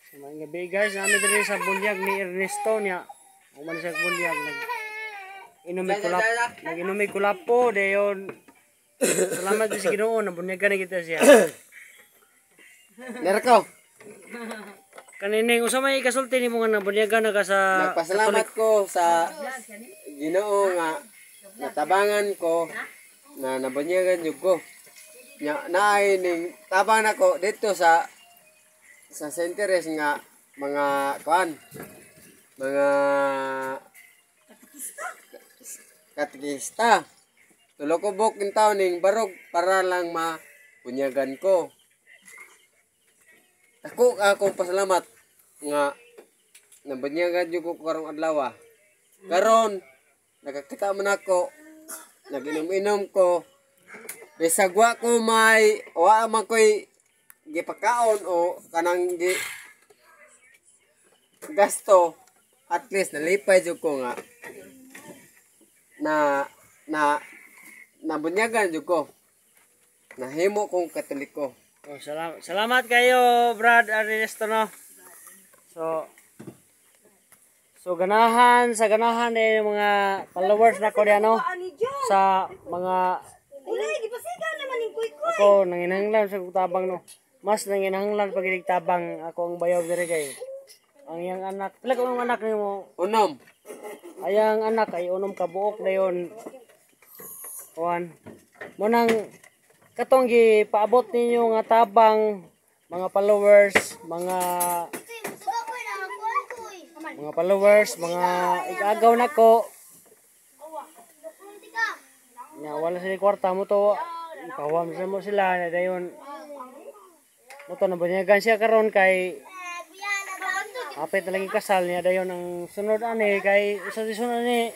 So, maayong gabi, guys, namin diri sa bunyag ni Ernesto niya. Human sa bunyag nag inom kulap, nag-inom kulapo dayon. Salamat sa Ginoo, nabunyagan na kita siya. Nera ko. Kanining unsa may ikasulti nimo nga nabunyagan na ka sa Nagpasalamat ko sa Ginoo nga natabangan ko na nabunyagan jud ko. Nya naay ning tabang nako dito sa Saint Therese nga mga kuan, mga katekista. Tulo ko buok taon ning barog para lang mabunyagan ko. Ako akong pasalamat nga nabunyagan jud ko karong adlaw. Karon nakakita man ako, naginom-inom ko. Bisag wa ko may wa man ko'y gipakaon o kanang gi gasto, at least nalipay jud ko nga na na nabunyagan jud ko. Nahimo kong Katoliko. Oh, salamat, salamat kayo, Brad Ernesto, no. So ganahan sa ganahan eh mga followers na ko diyan, no, sa mga Ulay, gipasiga naman ning kuy-kuy. Ako nanginahanglan sa tabang, no. Mas nanginahanglan pag tabang ako ang bayaw diri kay ang iyang anak. Pila ka ang anak nimo? 6. Ayang anak ay 6 ka buok dayon. Kuan. Mo nang katong gipaabot ninyo nga tabang, mga followers, mga followers, mga igagaw nako. Nya wala sila kwarta mo to kawam sa mo sila na dayon mo to nabunyagan siya karon kay hapit na lagi kasal niya. Dayon ang sunod ani kay sa sunod ani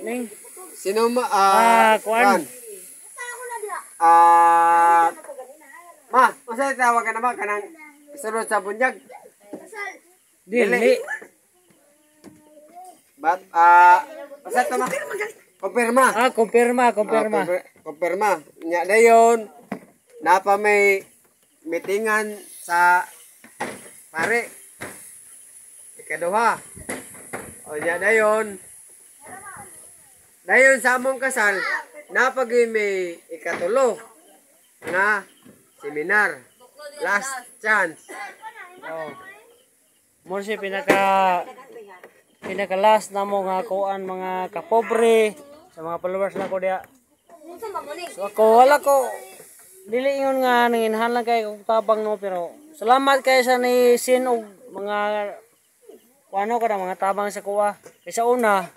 ning Sino ma kuan. Ma, unsa tawag ka na ba kanang sunod sa bunyag? Dili. Bat unsa to, ma? Kumpirma. Ah, kumpirma, kumpirma. Ah, kumpirma. Nya dayon napa may meetingan sa pare. Ikaduha. O nya dayon. Dayon sa among kasal, napagi may ikatulo nga seminar. Last chance. Oh. Mo siya pinaka pinaka last na mo nga kuan, mga kapobre, sa mga followers na ko diya. So ako wala ko dili ingon nga nanginahanglan kay kog tabang, no, pero salamat kay sa ni sin og mga kuano kada mga tabang sa kuha. Kaysa una,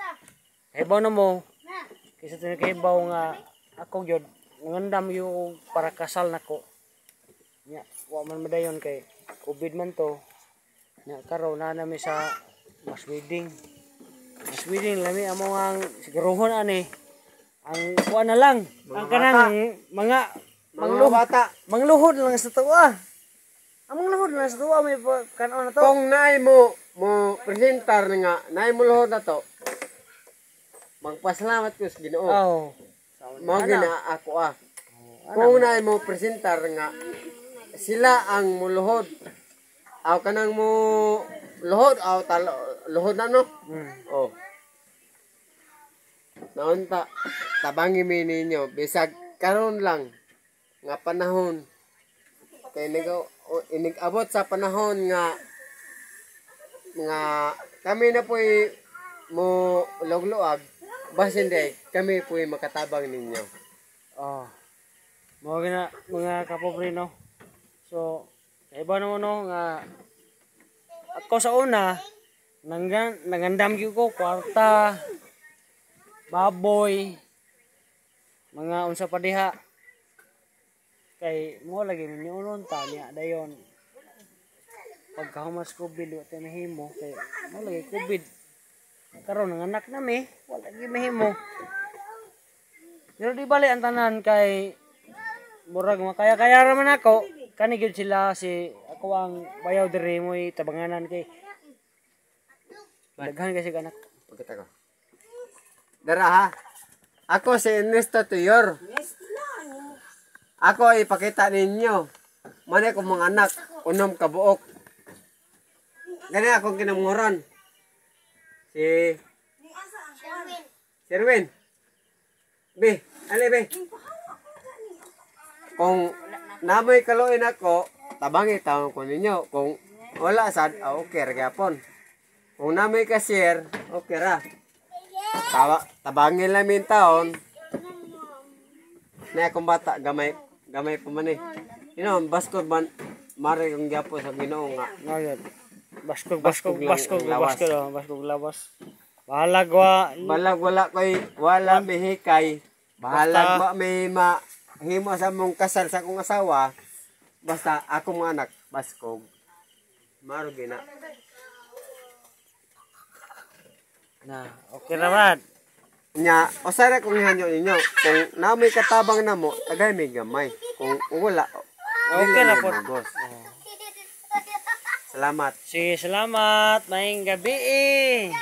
kahibaw na mo kaysa tinakahibaw nga ako gyud nangandam yung para kasal nako. Nya wa man madayon kay COVID man to. Nya karon na nami sa mass wedding. Mass wedding lami amo ang siguruhon ani. Ang kuan na lang, ang kanang mga Mga bata. Mangluhod lang sa tuwa. Ang mangluhod lang sa tuwa may kanon na to. Kung naay mo mo presentar nga naay mo luhod na to, magpasalamat ko sa Ginoo. Oh. Mao gina ako ah. Kung naay mo presentar nga sila ang muluhod. Aw kanang mo luhod aw talo luhod na, no. Oh. Naunta tabangi mi ninyo bisag karon lang nga panahon kay inig-abot sa panahon nga nga kami na po'y mo logloag, basin day kami po'y makatabang ninyo. Oh. Mao gina, mga kapobre, no. So, kaiba naman, no, nga ako sa una nangandam gyud ko kwarta, baboy, mga unsa pa diha. Kay mo lagi minyo ta niya dayon. Pagkahumas COVID, wa tay mahimo kay mo lagi COVID. Karon nanganak na mi, wala gyud mahimo. Pero di bali ang tanan kay murag makaya-kaya ra man ako. Kani gyud sila si ako ang bayaw diri mo'y tabanganan kay daghan kasi anak. Pagkita ko. Dara ha. Ako si Ernesto Tuyor. Ako ipakita ninyo. Mani ko mga anak. unom ka buok. Gani akong kinamnguran. Si Sherwin. Be, ali be. Kung namoy kaluin ako, tabangi taon ko ninyo. Kung wala sad, ah, okay ra gyapon. Kung namoy ka-share, okay ra. Tabangi lang min taon. Na akong bata gamay gamay pa man eh. Baskog man mare kong gyapo sa Ginoo nga. No, yun. Baskog, baskog, Baskog lang baskog, ang lawas. Baskog, oh, baskog lawas. Bahalag wa. Balag wala koy wala mihikay. Bahalag Basta- ba may mahimo sa mong kasal sa akong asawa. Basta akong mga anak baskog. Maro gina. Na, okay na Brad. Nya, usara kong ihanyo ninyo. Kung namoy katabang namo, tagay may gamay. Kung wala, Okay dili na may po. mugos. Salamat. Sige, salamat. Maayong gabi eh.